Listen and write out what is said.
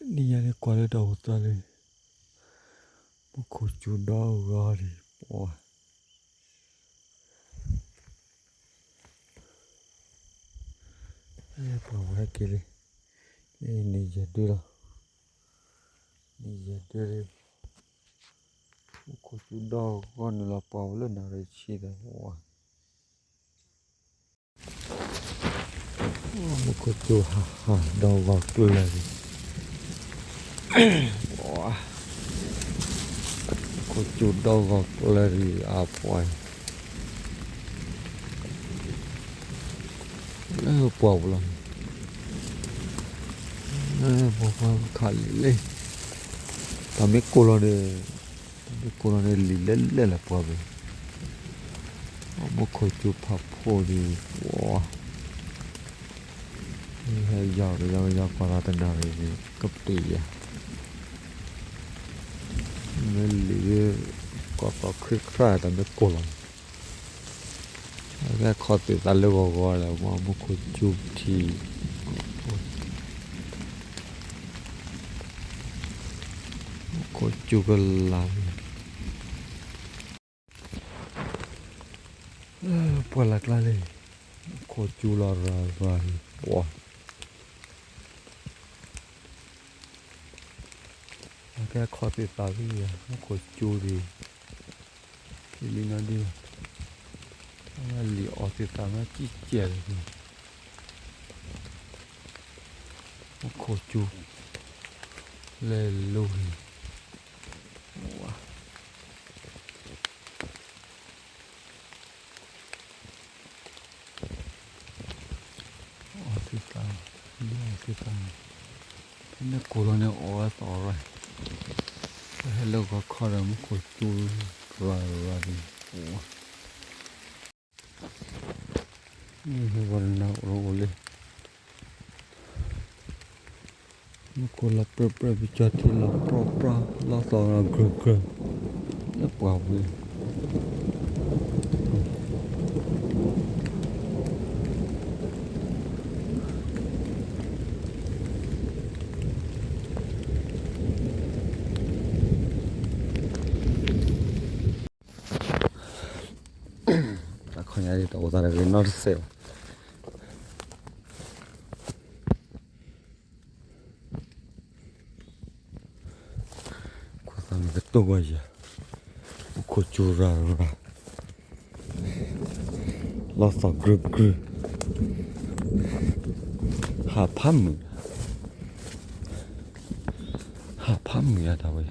နံၤညါန့ၣ်ကွၢ်လၢတၢ်အိၣ်သးလံ, မူခိၣ်စူၤဒီဂီၤဒံး, ပှၤ, ပှၤဝဲဟဲက့ၤလံ, န့ၣ်ယဲၢ်ဒုလီၤ, န့ၣ်ယဲၢ်ဒုလံ, မူခိၣ်စူၤဒီဂီၤန့ၣ်လီၤ ပှၤဝဲလၢနၣ်ရံၣ်ဆံဒီး ပှၤ မူခိၣ်စူၤဟးဟးဒီဂီၤကျၢၤလံ, မူခိၣ်စူၤဒီဂီၤကျၢၤလံ အပှၤ, လၢပှၤပူၤလီၤ, လၢပှၤပှၤခးလံလံ, တၢ်မ့ၢ်ကိၢ်လီၤန့ၣ်, တၢ်မ့ၢ်ကိၢ်လီၤန့ၣ် လံာ်လဲၢ်လဲၢ်လၢပှၤပူၤ, မူခိၣ်စူၤဖးဖှိၣ်ဒံး, ပှၤ ဟဲယီၤကယီကယီ ကွၢ်သးတနၣ်ရံၣ်န့ၣ် ကပတ့ၢ်ယၤ, မ့ၢ်လံာ်, ကီၢ်သီခရံခရၣ်တၢ်မ့ၢ်ကိၢ်လီၤ, အကဲခီသ့ၣ်သးလၢဂီၤဂီၤလၢ မူခိၣ်စူၤထံၣ်, မူခိၣ်စူၤကလၤ, ပှၤလၢ်ကျါလံ, မူခိၣ်စူၤလီၤရၤရၤလံ ပှၤ, အကဲခီသ့ၣ်သးလၢ မူခိၣ်စူၤဒံး, ဖံလံနီၤဒံး, လံာ်အီၣ်သ့ၣ်သးမ့ၢ်ကံၢ်ကဲလံ, မူခိၣ်စူၤ, လဲၤလိၤလံ အီၣ်သ့ၣ်သး, လံာ်အီၣ်သ့ၣ်သး, ဖဲန့ၣ်ကိၢ်လီၤန့ၣ်အီၣ်ဝဲသီၣ်ရၤ, ပဟဲလၢဂီၤခီဒီး မူခိၣ်စူၤရၤရၤဒံး, ပှၤနၢ်အိၣ်လံ မူခိၣ်လီၤပြၢပြၢ ပကၠီထံလီၤပြၢပြၢ လီၤသီၣ်ဂုၤဂုၤ လၢပှၢ်ပူၤ တၢ်ခီညါဒ်တၢ်အိၣ်သးတဂ့ၤနီတစဲးဘၣ်. ကွၢ်သးမ့ၢ်ကတိၢ်ကွၢ်ယၤ, မူခိၣ်စူၤရၤရၤ, လီၤသီၣ်ကြုာ်ကြုာ်, ဟးဖးမုာ်, ဟးဖးမုာ်ယၤတၢ်ဝဲ